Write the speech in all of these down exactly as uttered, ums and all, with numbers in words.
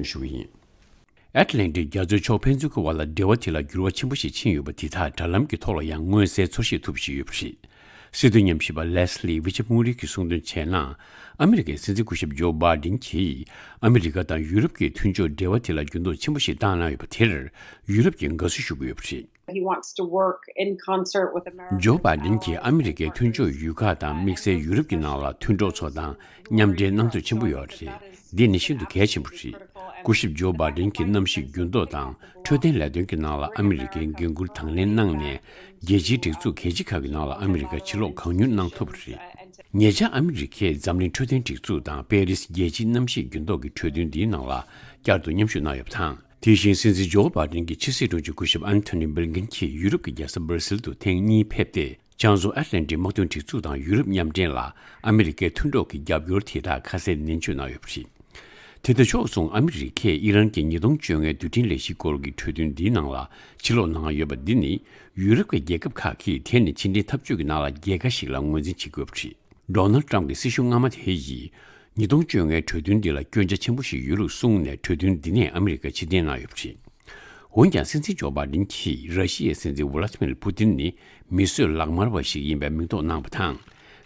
ཞུ་གི་ཡིན། ཨེཊ་ལན་ཊིག་རྒྱ་མཚོའི་ཕྱོགས་ཕན་ཚུན་གྱི་བར་ལ་འབྲེལ་བ་དེ་ལ་འགྱུར་བ་ཆེན་པོ་ཞིག་ཕྱིན་ཡོད་པ་དེ་དག་དྲ་ལམ་གྱི་ཐོག་ལ་ཡང་མངོན་གསལ་ཚོར་ཤེས་ཐུབ་བཞིན་ཡོད་པ་རེད། སྲིད་དོན་ཉམས་ཞིབ་པ་ལེས་ལི་ཝི་ཆབ་དངུལ་རིགས་ཀྱིས་གསུངས་དོན་བྱས་ན། ཨ་མི་རི་ཀའི་སྲིད་འཛིན་སྐུ་ཞབས་ཇོ་བྷའི་ཌེན་གྱིས་ཨ་མི་རི་ཀ་དང་ཡུ་རོབ་ཀྱི་མཐུན་ཕྱོགས་འབྲེལ་བ་དེ་ལ་འགྱུར་ལྡོག་ཆེན་པོ་ཞིག་བཏང་གནང་ཡོད་པ་དེར་ཡུ་རོབ་ཀྱིས་དགའ་བསུ་ཞུ་གི་ཡོད་པ་རེད། He wants to work in concert with America. ཇོ་བྷའི་ཌེན་གྱིས་ཨ་མི་རི་ཀའི་མཐུན་ཕྱོགས་ཡུལ་ཁག་དང་དམིགས་བསལ་ཡུ་རོབ་ཀྱི་ནང་ལ་མཐུན་གྲོགས་ཚོ་དང་མཉམ་འབྲེལ་གནང་འདོད་ཆེན་པོ་ཡོད་རེད། འདི་ནི་ཤིན་ཏུ་གལ་ཆེན་པོ་རེད། སྐུ་ཞབས་ཇོ་བྷའི་ཌེན་གྱིས་གནམ་གཤིས་འགྱུར་ལྡོག་དང་འཕྲོད་བསྟེན་ལས་དོན་གྱི་ནང་ལ་ཨ་མི་རི་ཀའི་འགན་འཁུར་དང་ལེན་གནང་ནས། རྒྱལ་སྤྱིའི་སྒྲིག་འཛུགས་གལ་ཆེ་ཁག་གི་ནང་ལ་ཨ་མི་རི་ཀ་ཕྱིར་ལོག་གང་མྱུར་གནང་ཐུབ་པ་རེད། ཉེ་ཆར་ཨ་མི་རི་ཀས་འཛམ་གླིང་འཕྲོད་བསྟེན་སྒྲིག་འཛུགས་དང་པེ་རིས་རྒྱལ་སྤྱིའི་གནམ་གཤིས་འགྱུར་ལྡོག་གི་གྲོས་མཐུན་འདིའི་ནང་ལ་བསྐྱར་དུ་མཉམ་ཞུགས་གནང་ཡོད་པ་དང་། དེ་བཞིན་སྲིད་འཛིན་ཇོ་བྷའི་ཌེན་གྱི་ཕྱི་སྲིད་དྲུང་ཆེ་སྐུ་ཞབས་ཨན་ཐོ་ནི་བྷིལ་ཀིན་གྱིས་ཡུ་རོབ་ཀྱི་རྒྱལ་ས་སྦར་སིལ་དུ་ཐེངས་གཉིས་ཕེབས་ཏེ། བྱང་བཟོ་ཨེཊ་ལན་ཊིག་དམག་དོན་སྒྲིག་འཛུགས་དང་ཡུ་རོབ་མཉམ་འབྲེལ་ལ་ཨ་མི་རི་ཀའི་མཐུན་གྲོགས་ཀྱི་རྒྱབ་སྐྱོར་དེ་དག་ཁ་གསལ་ནན་བརྗོད་གནང་ཡོད་པ་རེད། དེ་ལྟ་ཕྱོགས་མཚུངས་ཨ་མི་རི་ཀས་ཨི་རན་གྱི་ཉིས་སྟོང་བཅོ་ལྔའི་རྡུལ་ཕྲན་ལས་གཞིའི་སྐོར་གྱི་གྲོས་མཐུན་འདིའི་ནང་ལ་ཕྱིར་ལོག་གནང་ཡོད་པ་འདི་ནི་ཡུ་རོབ་ཀྱི་རྒྱལ་ཁབ་ཁག་གིས་དེ་ནི་ཕྱི་འབྲེལ་འཐབ་ཇུས་ཀྱི་ནང་ལ་རྒྱལ་ཁ་ཞིག་ལ་ངོས་འཛིན་བྱེད་དགོས་པ་རེད། ཌོ་ནལ་ཏྲམ་གྱི་སྲིད་གཞུང་སྔ་མ་དེ་ཡིས་ཉིས་སྟོང་བཅོ་ལྔའི་གྲོས་མཐུན་འདི་ལ་སྐྱོན་ཆ་ཆེན་པོ་ཞིག་ཡོད་ལུགས་གསུངས་ནས་གྲོས་མཐུན་འདི་ནས་ཨ་མི་རི་ཀ་ཕྱིར་འཐེན་གནང་ཡོད་པ་རེད། འོན་ཀྱང་སྲིད་འཛིན་ཇོ་བྷའི་ཌེན་གྱིས་ར་ཤི་ཡའི་སྲིད་འཛིན་ཝ་ལ་ཏི་མིར་པུ་ཏིན་ནི་མི་གསོད་ལག་དམར་བ་ཞིག་ཡིན་པའི་མིང་འདོགས་གནང་བ་དང་།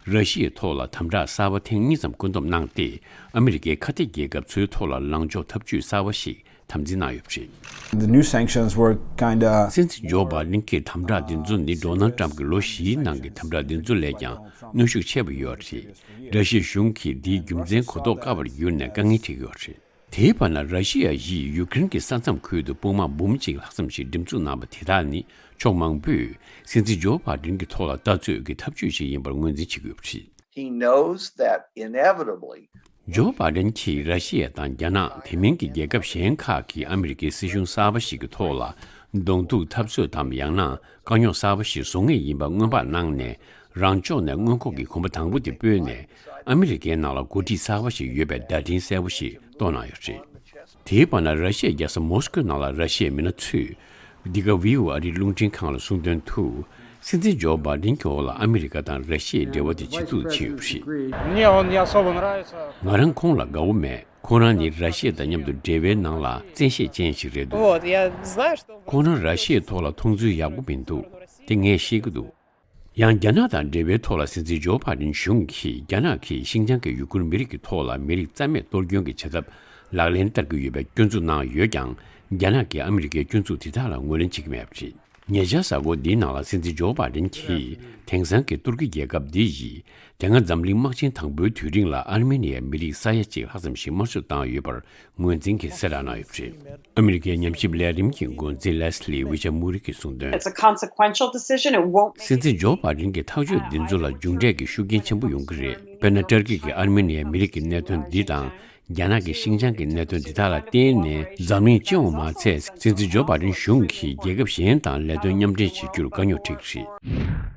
ར་ཤི་ཡའི་ཐོག་ལ་དམ་དྲག་གསར་པ་ཐེངས་གཉིས་ཙམ་བཀོད་འདོམས་གནང་སྟེ། ཨ་མི་རི་ཀའི་ཁ་གཏད་རྒྱལ་ཁབ་ཚོའི་ཐོག་ལ་ལངས་ཕྱོགས་འཐབ་ཇུས་གསར་པ་ཞིག་དམ་འཛིན་གནང་ཡོད་པ་རེད། The new sanctions were kinda སྲིད་འཛིན་ཇོ་བྷའི་ཌེན་གྱི་དམ་དྲག་འདི་ཚོ་ནི་ཌོ་ནལ་ཏྲམ་གྱི་ལོ་བཞིའི་ནང་གི་དམ་དྲག་འདི་ཚོ་ལས་ཀྱང་གནོན་ཤུགས་ཆེ་བ་ཡོད་རེད། ར་ཤི་ཡའི་གཞུང་གིས་འདིའི་རྒྱུ་མཚན་གོ་རྟོགས་དཀའ་བར་གྱུར་ནས་དཀའ་ངལ་འཕྲད་ཀྱི་ཡོད་རེད། དེའི་བར་ན་ར་ཤི་ཡ་ཡིས་ཡུ་ཀེ་རེན་གྱི་ས་མཚམས་ཁུལ་དུ་དཔུང་དམག་འབུམ་གཅིག་ལྷག་ཙམ་ཞིག་འགྲེམས་འཛུགས་གནང་བ་དེ་དག་ནི་ཕྱོགས་མང་པོས་སྲིད་འཛིན་ཇོ་བྷའི་ཌེན་གྱི་ཐོག་ལ་ལྟ་ཚོད་ཀྱི་ཐབས་ཇུས་ཤིག་ཡིན་པར་ངོས་འཛིན་བྱེད་ཀྱི་ཡོད་པ་རེད། He knows that inevitably ཇོ་བྷའི་ཌེན་གྱིས་ར་ཤི་ཡ་དང་རྒྱ་ནག་དེ་མིན་གྱི་རྒྱལ་ཁབ་གཞན་ཁག་གིས་ཨ་མི་རི་ཀའི་སྲིད་གཞུང་གསར་པ་ཞིག་གི་ཐོག་ལ་གདོང་ཐུག་འཐབ་རྩོད་དམ་ཡང་ན་དཀའ་རྙོག་གསར་པ་ཞིག་བཟོ་ངེས་ཡིན་པ་སྔོན་དཔག་གནང་ནས། རང་ཕྱོགས་ནས་མངོན་ལྐོག་གི་གོམ་པ་དང་པོ་དེ་སྤོས་ནས་ཨ་མི་རི་ཀའི་ནང་ལ་འགོ་ཁྲིད་གསར་པ་ཞིག་ཡོད་པའི་བརྡ་འཕྲིན་གསལ་པོ་ཞིག་བཏོན་གནང་ཡོད་རེད། དེའི་བར་ན་ར་ཤི་ཡའི་རྒྱལ་ས་མོ་སི་ཀོའི་ནང་ལ་ར་ཤི་ཡའི་མི་སྣ་ཚོས་འདི་ག་ཝི་ཨོ་ཨ་རིའི་རླུང་འཕྲིན་ཁང་ལ་གསུངས་དོན་དུ། སྲིད་འཛིན་ཇོ་བྷའི་ཌེན་གྱི་འོག་ལ་ཨ་མི་རི་ཀ་དང་ར་ཤི་ཡའི་འབྲེལ་བ་དེ་ཇེ་སྡུག་ཕྱིན་ཡོད་པ་རེད། Мне он не особо нравится. ང་རང་ཁོང་ལ་དགའ་བོ་མེད། ཁོང་རང་ནི་ར་ཤི་ཡ་དང་མཉམ་དུ་འབྲེལ་བའི་ནང་ལ་བཙན་ཤེད་ཅན་ཞིག་རེད་འདུག Вот, я знаю, что ཁོང་རང་ར་ཤི་ཡའི་ཐོག་ལ་མཐོང་ཚུལ་ཡག་པོ་མི་འདུག་དེ་ངས་ཤེས་ཀྱི་འདུག་ཡང་རྒྱ་ནག་དང་འབྲེལ་བའི་ཐོག་ལ་སྲིད་འཛིན་ཇོ་བྷའི་ཌེན་གཞུང་གིས་རྒྱ་ནག་གིས་ཤིན་ཅང་གི་ཡུ་གུར་མི་རིགས་ཀྱི་ཐོག་ལ་མི་རིགས་རྩ་མེད་གཏོར་སྐྱོན་གྱི་བྱ་ཐབས་ལག་ལེན་བསྟར་གྱི་ཡོད་པའི་སྐྱོན་འཛུགས་གནང་ཡོད་ཀྱང་། རྒྱ་ནག་གིས་ཨ་མི་རི་ཀའི་སྐྱོན་འཛུགས་དེ་དག་ལ་ངོས་ལེན་བྱེད་ཀྱི་མེད་པ་རེད། ཉེ་ཆར་གཟའ་འཁོར་འདིའི་ནང་ལ་སྲིད་འཛིན་ཇོ་བྷའི་ཌེན་གྱིས་དེང་སང་གི་ཏུར་ཀི་རྒྱལ་ཁབ་འདི་ཡིས་དེ་སྔ་འཛམ་གླིང་དམག་ཆེན་དང་པོའི་དུས་རིང་ལ་ཨར་མེ་ནི་ཡའི་མི་རིགས་ས་ཡ་གཅིག་ལྷག་ཙམ་ཞིག་དམར་གསོད་བཏང་ཡོད་པར་ངོས་འཛིན་གྱིས་གསལ་བསྒྲགས་གནང་ཡོད་པ་རེད། ཨ་མི་རི་ཀའི་ཉམས་ཞིབ་ལས་རིམ་གྱི་འགོ་འཛིན་ལེས་ལི་ཝི་ཆ་མུ་རི་གིས་གསུངས་དོན། It's a consequential decision. It won't སྲིད་འཛིན་ཇོ་བྷའི་ཌེན་གྱི་ཐག་གཅོད་འདི་ཚོ་ལ་མཇུག་འབྲས་ཀྱི་ཤུགས་རྐྱེན་ཆེན་པོ་ཡོང་གི་རེད། དཔེར་ན་ཏུར་ཀི་གིས་ཨར་མེ་ནི་ཡའི་མི་རིགས་ཀྱི་གནད་དོན་འདི་དང་། རྒྱ་ནག་གིས་ཤིན་ཅང་གི་གནད་དོན་འདི་དག་ལ་བརྟེན་ནས་འཛམ་གླིང་སྤྱི་ཡོངས་མ་ཚད་སྲིད་འཛིན་ཇོ་བྷའི་ཌེན་གཞུང་གིས་རྒྱལ་ཁབ་གཞན་དང་ལས་དོན་མཉམ་འབྲེལ་བྱེད་རྒྱུར་དཀའ་རྙོག་འཕྲད་ཀྱི་རེད།